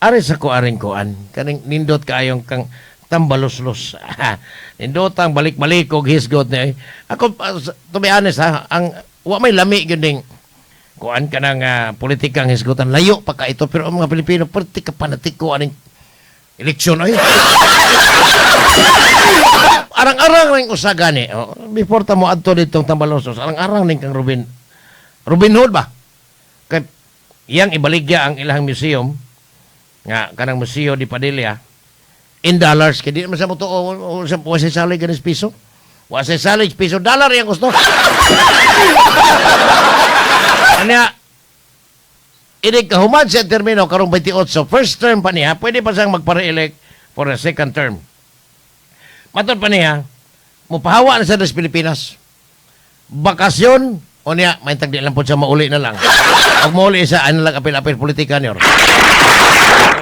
Ari sa ko aring kuan, kaning nindot kaayong kang tambaloslos. Nindot ang balik-balik og hisgot ni. Ako, to be honest ha, ang wa may lami gyud ning kuan kanang politikang hisgotan, layo pa ka ito, pero ang mga Pilipino perti ka panatiko aning eleksyon ay. Arang-arang ring usa gani. Oh, before ta mo adto ditong Tambaloslos, arang-arang ning kang Robin. Robin Hood ba? Kay iyang ibaligya ang ilang museum nga kanang Museo de Padilla in dollars, kay di naman sa motuo sa wa say salig ganis piso. Wa say salig piso, dollar iyang gusto. Anya inig kahuman siya termino karong 28, first term pa niya, pwede pa siyang magpa-re-elect for a second term. Matod pa niya, mupahawa na siya sa Pilipinas. Bakasyon, o niya, may tagdi lang po siya, mauli na lang. Pag mauli siya, ano lang, apil-apil politika niyo.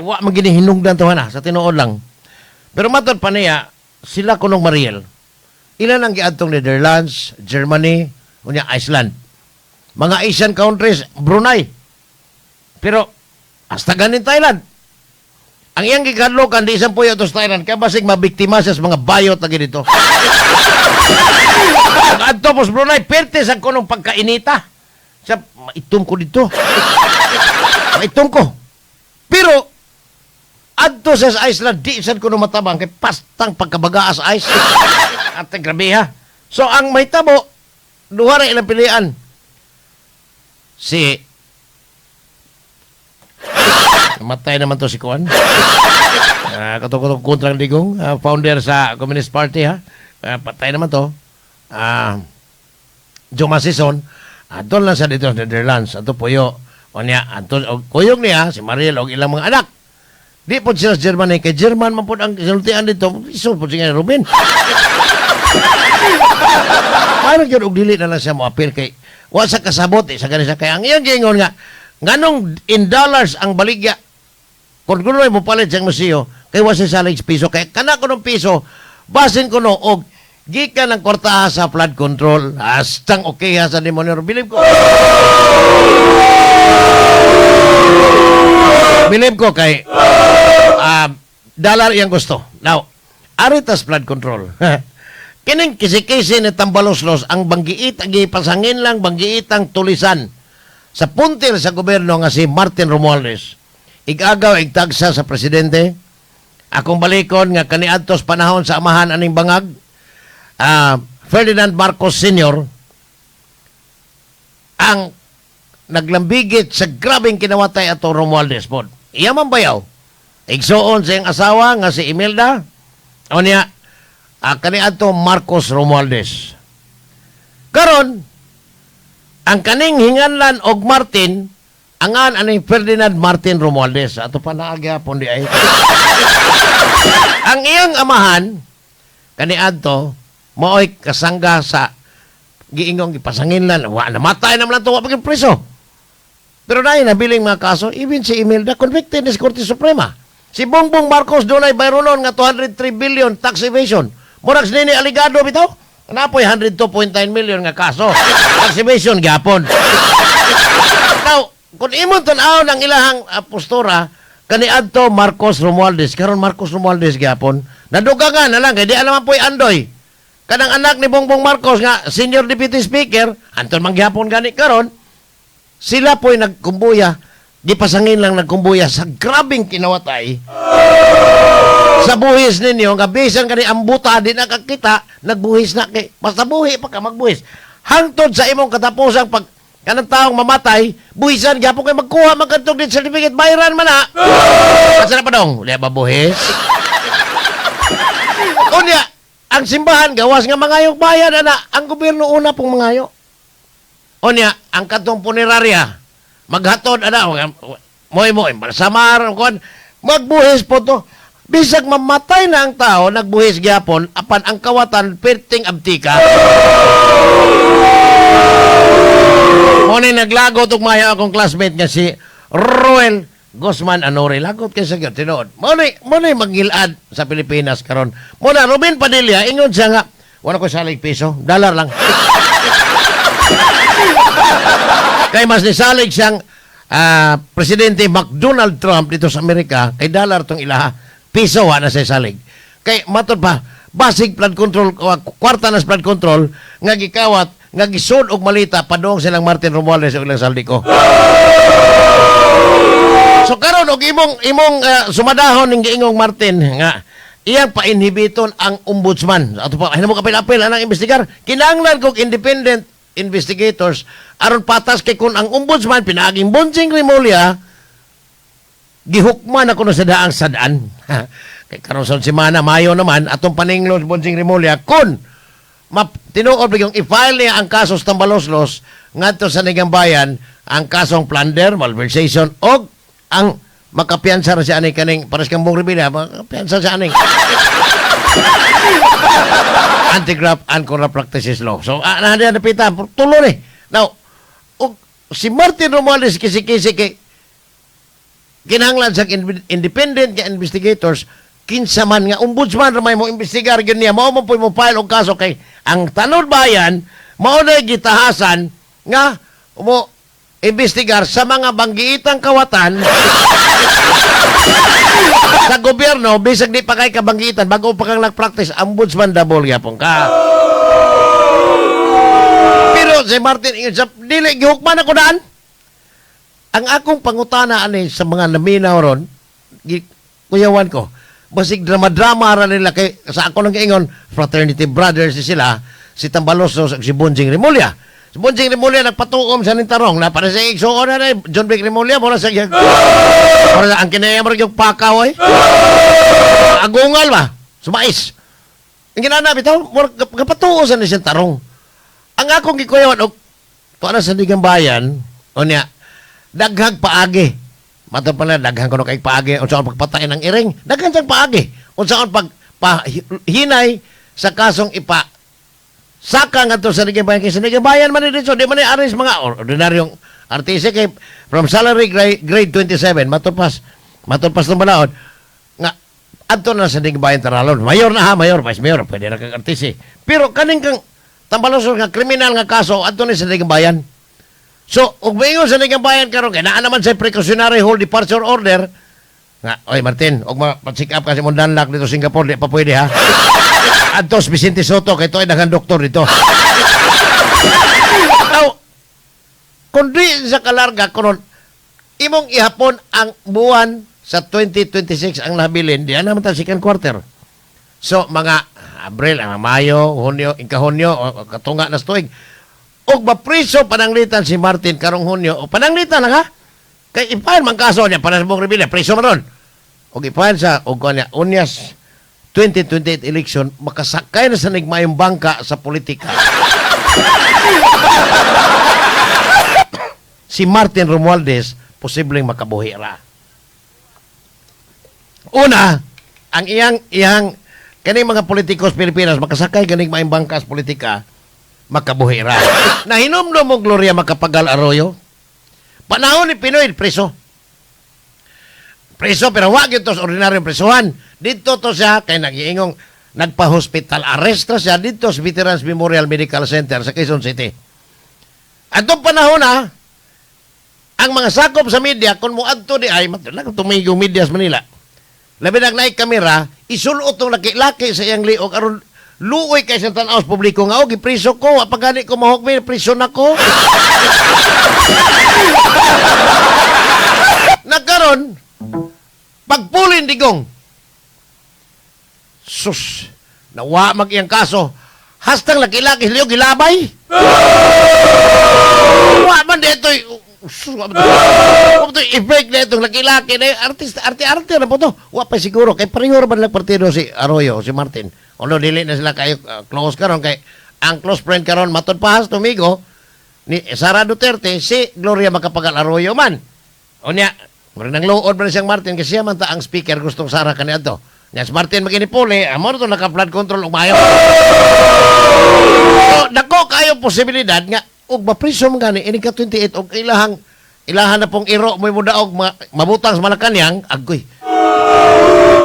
Wa man gini hinungdan to na, sa tinuod lang. Pero matod pa niya, sila kunong Mariel, ilan ang giadtong Netherlands, Germany, unya Iceland. Mga Asian countries, Brunei. Pero, hasta ganin Thailand. Ang iyang gikadlokan, di isang puyo to sa Thailand, kaya basig mabiktima siya sa mga bayot na dito. Adto pos Brunei, perte sa kunong pagkainita. Sa, maitom ko dito. Maitom ko. Pero, adto sa Iceland, di sad kuno matabang, kay pastang pagkabagaa sa ice. At grabe ha. So, ang may tabo, duha ra ilang pilian. Si namatay naman to si Kuan. Kato kontrang Digong, founder sa Communist Party ha. Patay naman to. Joma Sison, adto lang sa dito sa Netherlands. Ato puyo. O niya, ato, og kuyog niya, si Mariel, og ilang mga anak. Di po sila sa Germany, kay German man po ang sultian dito. Iso po siya Ruben. Parang yun, og dili na lang siya mo appeal kay wa sa kasabot eh, sa ganun siya. Kaya ang iyang giingon nga, nganong in dollars ang baligya, kung kuno mo palit sa museo, kay wa siya salig piso, kay kana kunong piso, basin kuno og gikan ang kwartaha sa flood control, hastang okay ha sa demonyo. Bilib ko. Bilib ko kay dollar iyang gusto. Now, aritas flood control. Kining kisi-kisi ni Tambaloslos ang banggiit, ang gipasangin lang banggiit ang tulisan sa puntil sa gobyerno nga si Martin Romualdez. Igagaw igtagsa sa presidente. Akong balikon nga kaniadtos panahon sa amahan aning bangag, Ferdinand Marcos Sr. ang naglambigit sa grabeng kinawatay ato Romualdez pod. Iya man bayaw. Igsuon sa iyang asawa nga si Imelda. O niya, kaniadto Marcos Romualdez. Karon, ang kaning hinganlan og Martin, angan aning Ferdinand Martin Romualdez. Ato pa naagyapon di ay. Ang iyang amahan, kaniadto, maoy kasangga sa giingong gipasanginlan. Wa namatay naman lang to, wa pa gyud preso. Pero dahil nabiling mga kaso, even si Imelda convicted ni sa Korte Suprema. Si Bongbong Marcos dunay bayronon nga 203 billion tax evasion. Murag si Nene Aligado bitaw. Napoy 102.9 million nga kaso. Tax evasion gyapon. Now, kung imong tan-awon ang ilahang postura kaniadto Marcos Romualdez, karon Marcos Romualdez gyapon, nadugangan na lang kay di naman po'y Andoy. Kanang anak ni Bongbong Marcos nga senior deputy speaker, anton man gyapon gani karon, sila po'y nagkumbuya, gipasangin lang nagkumbuya sa grabing kinawatay. Sa buhis ninyo, nga bisan kani ambuta, di nakakita, nagbuhis na kay, basta buhi pa ka magbuhis. Hangtod sa imong katapusang pag kanang taong mamatay, buhisan gyapon kay magkuha man kadtong death certificate, bayaran man na. Asa na pa dong? Wala ba buhis? Unya, ang simbahan gawas nga mangayok bayad ana, ang gobyerno una pong mangayo. Unya, ang katong punerarya, maghatod ana, moy moy samar kon magbuhis po to. Bisag mamatay na ang tao, nagbuhis gyapon, apan ang kawatan perting abtika. Mo ni naglagot og maya akong classmate nga si Roel Guzman Anore. Lagot kay sa gyud tinuod. Mo ni mangilad sa Pilipinas karon. Mo na Robin Padilla ingon siya nga wala ko salig piso, dollar lang. Kay mas nisalig siyang Presidente McDonald Trump dito sa Amerika kay dollar tong ilaha, piso wa na sa salig. Kay matod pa basig flood control, kwarta na sa flood control nga gikawat nga gisud og malita padung silang Martin Romualdez og ilang Zaldy Co. So karon og imong imong sumadahon ning giingong Martin nga iyang painhibiton ang ombudsman. Ato pa hinamo kapil-apil anang investigar. Kinahanglan kog independent investigators aron patas, kay kun ang ombudsman pinaaging Bonjing Remulla, gihukman ako na sa daang sadaan. Kay karon sa semana Mayo naman atong paninglon si Bonjing Remulla kun tinuod yung i-file niya ang kaso sa Tambaloslos ngadto sa Sandiganbayan, ang kasong plunder, malversation og ang makapiyansa ra siya ani kaning pares kang Bong Revilla, makapiyansa siya aning Anti-Graft and Corrupt Practices Law. So, na napita, tulo ni. Now, og si Martin Romualdez kisi-kisi kay kinahanglan sa independent nga investigators, kinsa man nga ombudsman ra may mo investigar gyud niya, mao mo mo file og kaso, kay ang tanod bayan mao na gitahasan nga mo investigar sa mga banggiitang kawatan sa gobyerno bisag di pa kay kabanggitan, bago pa kang nag-practice ombudsman, double gyapon ka. Pero si Martin ingon sa dili gihukman ako daan. Ang akong pangutana ani sa mga naminaw ron, kuyawan ko, basig drama-drama ra nila kay sa ako nang giingon, fraternity brothers ni sila, si Tambaloslos ug si Bonjing Remulla. Si Bonjing Remulla nagpatuom sa nintarong na para sa igsuon na na John Vic Remulla, mura sa mura ang kinaya mo yung pakaw ay. Agungal ba? Sumais. Ang ginana bitaw, mura kapatuo sa ni siyang tarong. Ang akong gikuyawan og tuwa na sa Sandiganbayan, unya daghang paagi. Matod pala daghan kuno kay paagi unsaon pagpatay ng iring. Daghan siyang paagi. Unsaon pag pahinay sa kasong ipa saka ngadto sa Sandiganbayan, kay Sandiganbayan man dito, di man ni aris mga ordinaryong artista, kay from salary grade 27 matod pas ng balaod nga adto na sa Sandiganbayan taralon. Mayor na ha, mayor, vice mayor, pwede na kang artista. Pero kaning kang Tambaloslos nga kriminal nga kaso adto ni sa Sandiganbayan. So, ug moingon sa Sandiganbayan karon kay naa naman sa precautionary hold departure order nga, "Oy Martin, og ma-check up kasi mong danlak dito sa Singapore, di pa pwede ha. Adto sa Vicente Sotto kay to ay daghan doktor dito." Now, kung di sa kalarga kunon imong ihapon ang buwan sa 2026 ang nabilin, di na naman ta second quarter. So, mga Abril, ang Mayo, Hunyo, ika-Hunyo, o katunga na sa tuig. Og mapriso pananglitan si Martin karong Hunyo, o pananglitan lang ha. Kay i-file man kaso niya para sa Bong Revilla, priso man ron. Og i-file sa og kuan niya, unyas 2028 election, makasakay na sa nigmayong bangka sa politika si Martin Romualdez, posibleng makabuhi ra. Una, ang iyang iyang kaning mga politikos Pilipinas makasakay ganing maayong bangka sa politika, makabuhi ra. Nahinumdum mo Gloria Macapagal Arroyo? Panahon ni PNoy, preso. Preso pero wa gyud to sa ordinaryong presuhan. Dito to siya kay nagiingong nagpa-hospital arrest ra siya dito sa Veterans Memorial Medical Center sa Quezon City. Atong panahon na, ang mga sakop sa media, kung moadto di ay, tumigong media sa Manila. Labi na naay kamera, isulot tong laki-laki sa iyang liog aron luoy kay sa tan-aw sa publiko nga, "Oh, gipriso ko, wa pa gani ko mahukmi, priso na ko." Nagkaron, pagpulin digong, sus, nawa mag iyang kaso, hastang laki-laki sa liog, gilabay. Wa man dito, sus, wa man to effect na itong laki-laki na artista, arte-arte na po to. Wa pa siguro, kay pareho man lang partido si Arroyo, si Martin. Although dili na sila kayo close karon kay ang close friend karon matod pa has tumigo ni Sara Duterte si Gloria Macapagal Arroyo man. Unya, murag nang luod man siyang Martin kasi siya man ta ang speaker gustong Sara kaniadto. Nya si Martin maginipuli, amo to naka-flood control ug maayo. So, dako kayo posibilidad nga og mapriso man gani ini ka 28 og ilahang ilahan na pong iro mo mo daog mabutang sa Malacañang, agoy.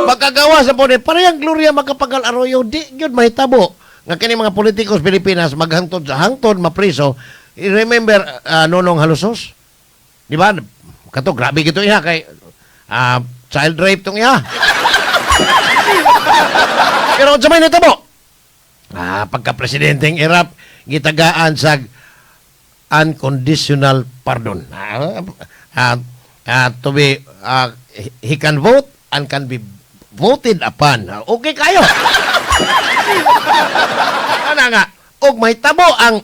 Magkagawa sa po ni parehang Gloria Macapagal Arroyo, di gyud mahitabo nga kini mga politikos Pilipinas maghangtod sa hangtod mapriso. Remember Nonong Jalosjos? Di ba? Kato grabe gito iha kay child rape tong iha. Pero unsa may nitabo? Pagka presidenteng Erap gitagaan sa unconditional pardon. To be he can vote and can be voted upon. Okay kayo. Ana nga og may tabo ang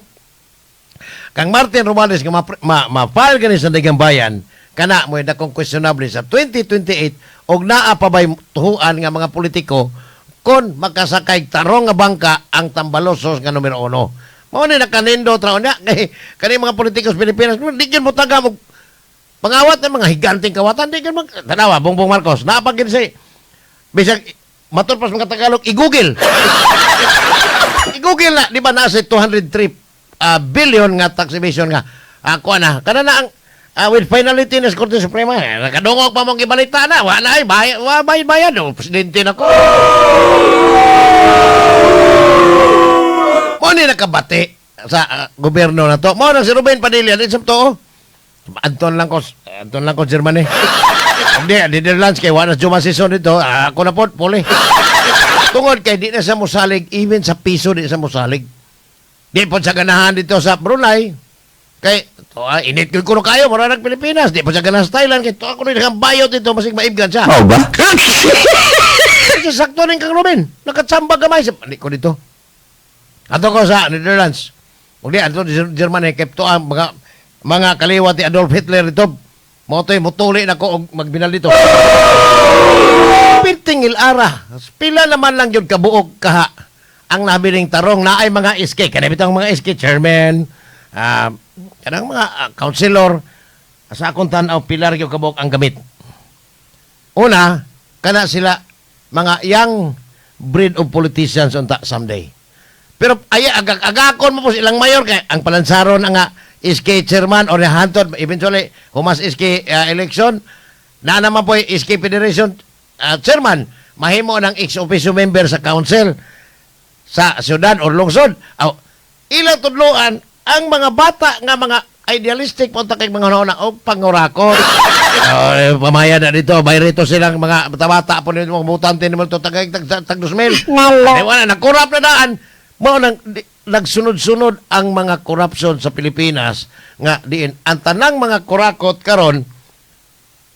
kang Martin Romualdez nga ma-file gani sa Sandiganbayan kana mo dakong questionable sa 2028 og naa pa bay tuhuan nga mga politiko kon makasakay tarong nga bangka ang tambalosos nga numero uno. Mao ni nakanindot ra unya kay kani mga politiko sa Pilipinas di gyud mo taga mo pangawat ng mga higanteng kawatan, di gyud mag tanawa. Bongbong Marcos naa pa gyud say bisag matud pa sa mga Tagalog, i-Google. I-Google na, di ba nasa 203 billion nga tax evasion nga kuha na kana na ang with finality na sa Korte Suprema. Eh, nakadungog pa mong gibalita na wa na ay bayad, wa bayad bayad, oh, presidente na ko mo ni nakabati sa gobyerno na to. Mo na si Ruben Padilla din sa to. Anton lang ko Germany. Hindi, Netherlands kay wala na Juma season dito. Ako na po, puli. Tungod kay di na sa musalig, even sa piso di sa musalig. Di po sa ganahan dito sa Brunei. Kay, to, init ko kuno kayo, mura nag Pilipinas. Di po sa ganahan sa Thailand. Kay, to ako na bayot dito, masig maibgan siya. Mao ba? Kasi sakto rin kang Ruben. Nakatsamba gamay. Sa, ko dito. Ato ko sa Netherlands. Ug di, ato sa Germany, kay to ang mga kaliwat ni Adolf Hitler dito. Mo to'y mutuli na ko og magbinal dito. Pirting ilara. Pila naman lang yun kabuok kaha ang nabiling tarong na ay mga SK. Kanang bitang mga SK chairman, kanang mga councilor, sa akong tan-aw pilar gyud kabuok ang gamit. Una, kana sila mga young breed of politicians unta someday. Pero ay agakon mo po silang mayor kay ang palansaron ang nga SK chairman or hantod eventually humas SK election na naman po SK Federation chairman mahimo ng ex officio member sa council sa syudad or lungsod. Aw, ilang tudloan ang mga bata nga mga idealistic punta kay mga una og pangurakot. Oh, eh, pamaya na dito, bayrito silang mga bata po nito mga mutante ni mo to tagay tag tag, tag 2,000. Nalo. Eh, wala na corrupt na daan. Mao nang nagsunod-sunod ang mga corruption sa Pilipinas nga diin ang tanang mga kurakot karon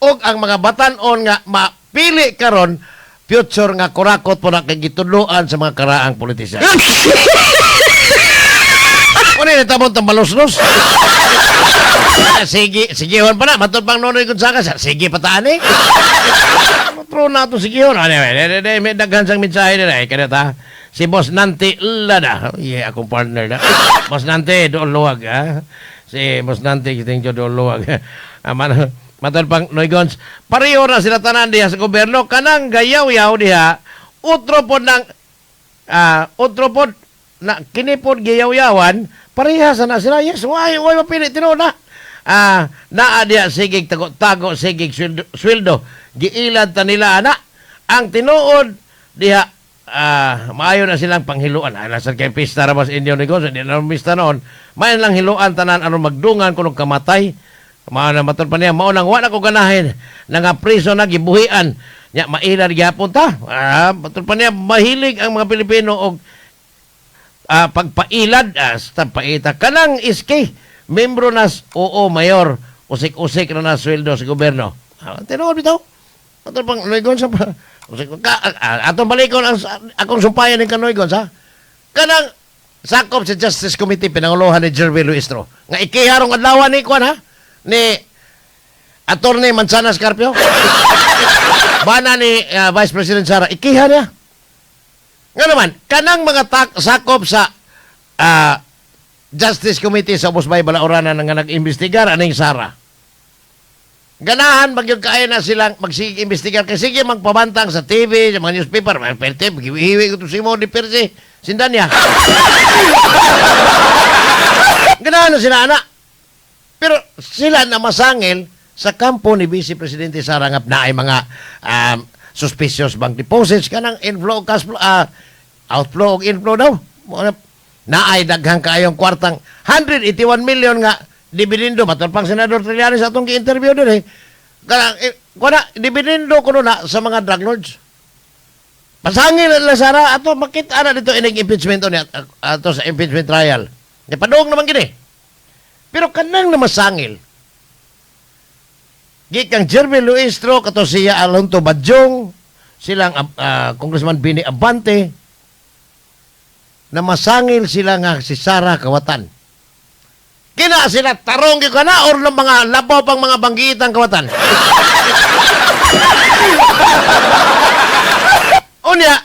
og ang mga batan-on nga mapili karon future nga kurakot po na kay gitudloan sa mga karaang politisyan. Ano yung tabon tambalos-los? Sige, sigihon pa na. Matod pang Nonoy Gonzaga. Sige pataan eh. Matro na ito, sigihon. Ano, eh, eh, eh, may daghan sang mensahe nila eh. Kaya ta, si Boss Nanti Lada. Oh, yeah, akong partner na. Boss Nanti, doon luwag. Ha? Si Boss Nanti, thank you, doon luwag. Matod pang Noy Gons. Pareho na sila tanan diha sa gobyerno. Kanang gayaw-yaw diha, utro po ng otro pod na kini pod giyaw-yawan parehas na sila. Yes, why mapili tinuod na naa diya sigig tago-tago, sigig sweldo, sweldo. Giilad ta nila ana ang tinuod diha. Maayo na silang panghiluan. Nasa kay pista ra ba sa inyo negosyo, di na pista noon, maayo lang hiluan tanan aron magdungan kuno kamatay. Mao na matod pa niya, mao nang wala ko ganahin na nga priso na gibuhian nya mailad gyapon ta. Matod pa niya, mahilig ang mga Pilipino og pagpailad, sa paita kanang iski membro nas oo mayor, usik-usik na na sweldo sa gobyerno. Tinuod bitaw atong pang Noy sa pa usik ka, atong balikon ang akong sumpayan ni Kanoy sa kanang sakop sa Justice Committee pinanguluhan ni Jervy Luistro nga ikiharong adlaw ni kuan ha ni Attorney Manzanas Carpio, bana ni Vice President Sara, ikiha niya. Nga naman, kanang mga sakop sa Justice Committee sa Ubos Bay Balaurana nga nag-imbestigar aning Sara. Ganahan magyud kaayo na silang magsige imbestigar kay sige magpabantang sa TV, sa mga newspaper, mga perte, gihiwi ko to si Mo di Perse, sindan niya. Ganahan na sila ana. Pero sila na masangil sa kampo ni Vice Presidente Sara nga na ay mga suspicious bank deposits kanang inflow cash flow, outflow og inflow daw. Mo na naay daghang kaayong kwartang 181 million nga dividendo matod pang Senador Trillanes atong gi-interview din eh. Kanang kuana dividendo kuno na sa mga drug lords. Pasangil na Sara ato, makita na dito ining impeachment niya ato sa impeachment trial. Di padung naman gini. Pero kanang na masangil gikang Jeremy Luistro kato siya Alonto Badjong, silang Congressman Bini Abante, na masangil sila nga si Sara kawatan. Kina sila tarong gyud kana or ng mga labaw pang mga banggitang kawatan. Unya,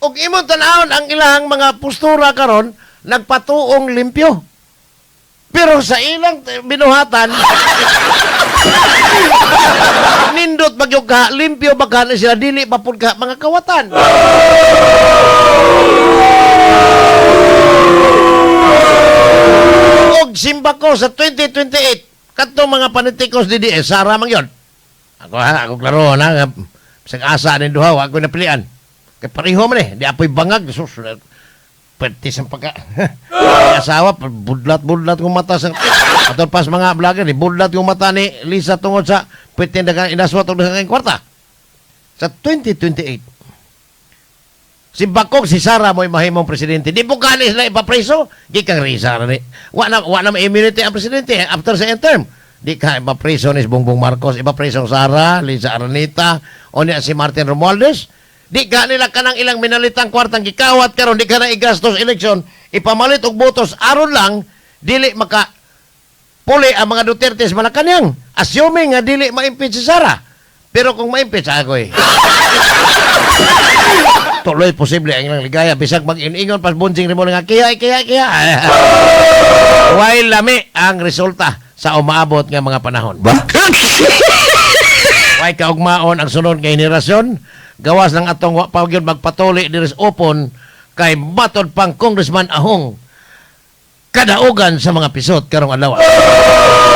og imong tan-awon ang ilang mga postura karon, nagpatuong limpyo. Pero sa ilang binuhatan, nindot magyog ka, limpyo ba ka na sila, dili pa pud ka mga kawatan. Og simba ko sa 2028, katong mga panitikos DDS, Sara man yun. Ako ha, ako klaro na, nga, bisag asa ning duha, wa ko napilian. Kay pareho man eh, di apoy bangag, sus, pwerte sa pagka. Ay, asawa, budlat-budlat kong mata sa atol pas mga vlogger, di budlat kong mata ni Lisa tungod sa pwerte dagang inaswat og dagang kwarta. Sa 2028, si Bakog, si Sara mo'y mahimong presidente. Di po gani sila ipapreso. Di kang Risa na ni. Wa na ma-immunity ang presidente after sa end term. Di ka ipapreso ni Bongbong Marcos, ipapreso ang Sara, Liza Araneta, o niya si Martin Romualdez. Di ka nila kanang ilang minalitang kwartang gikawat karon, di ka na igastos eleksyon, ipamalit og botos aron lang dili maka puli ang mga Duterte sa Malacanang. Assuming nga dili ma-impeach si Sara. Pero kung ma-impeach, ako eh. Tuloy posible ang ilang ligaya bisag mag-iningon pas bunjing rimo nga kiya kiya kiya. While lami ang resulta sa umaabot nga mga panahon. Ba? Way kaugmaon ang sunod nga henerasyon, gawas ng atong wa pa gyud magpatuli diri sa opon kay matod pang Congressman Ahong kadaugan sa mga pisot karong adlaw.